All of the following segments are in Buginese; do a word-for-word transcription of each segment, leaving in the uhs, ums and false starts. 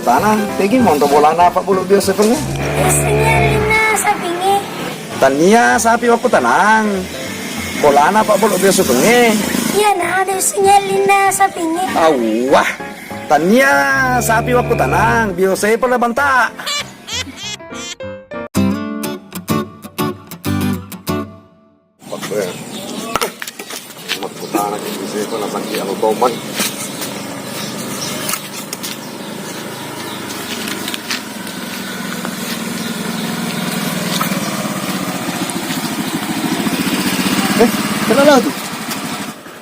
Tanang, tegi monro bolana Pak Bulu Bio Seven e? Biasanya lina sapinge. Tania sapi wakku tanang. Bolana Pak Bulu Bio Seven e. Iya, nah, biasanya lina sapinge. Awah. Tania sapi wakku tanang, Bio Seven la banta. Makkutana ki Bio Seven nasakki anu tomeng. Eh, kenapa tu?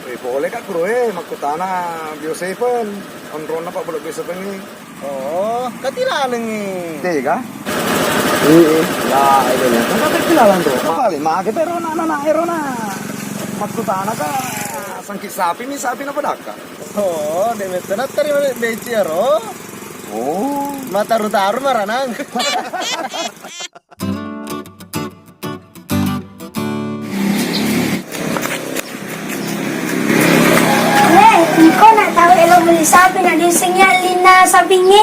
Eh, boleh kak, Bro, eh, makkutana Bio Seven, onronna Pak Bulu Bio Seven ni. Oh, kati lalengngi. Tega? Iya. Lah, iya, iya. Kan kati lalang, Bro. Paling mage, pero na, na, na, ero na. Makkutana ka sangki sapi mi, sapi na padaka. Oh, de' metto na teri beci ero. Oh. Mataru-taru maranang. Eh, iko na tau elo meli sapi na disengi allinna sapingnge.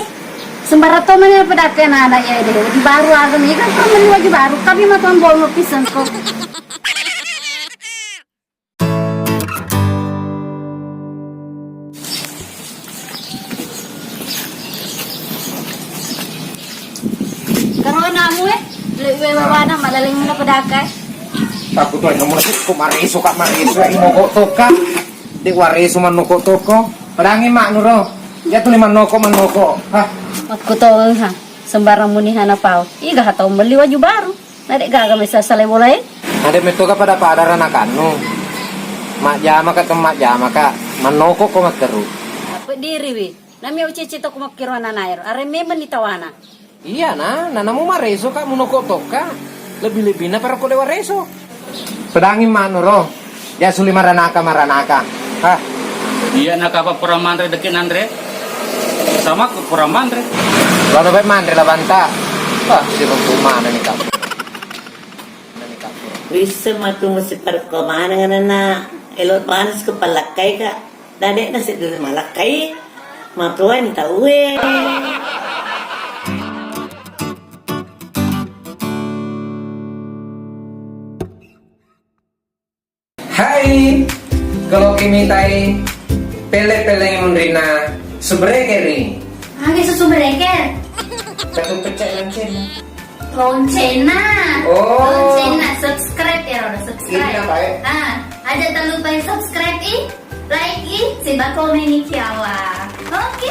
Sembarang to mani apa dake anak-anak ya deh. Waju baru aga mi kan, kan meli waju baru. Tapi matuang bol no pisen ko. Karo anamu, eh, le-, we-, wewana malaleng na pedaka, eh. Takut tuh, nomor sih, kok marisu, Kak, marisu, eh, mogok toka. Dek warisu manoko toko. Pedangi mak nuro. Ya tuli manoko, manoko. Hah? Makkuto, ha. Sembarang muni hana pau. Iga hatau meli waju baru. Na de' gaga mesa salai bolae. Na de' metto ka pada-pada ranakannu. Majjama ka, tem majjama ka. Mannoko ko matteru. Apa diri wi? Nami ucece to ko makkiro ananaero. Are memang ni tawana. Iya na, nanamu mareso ka munoko tokka. Lebih-lebihna parokko de' wareso. Pedangi manuro. Ya suli maranaka, maranaka. Hah? Iya, nakapa pura manre deki nanre? Sama ku pura manre. Lada baik manre la banta. Wah, si rumpu mana nih kamu? Wisseng matu musi parekko maneng anana. Elo panas ke palakkai ka. Dadek nasi dulu malakkai. Matuan tauwe. Hai, kalau kimitai pele-pele munrina subrekeri. Age su subreker? Satu pecah lonceng. Loncena. Oh. Loncena, subscribe ya, Roda, subscribe. Iya, baik. Ah, aja tak lupa subscribe i, like i, siba komen i kiawa. Oke.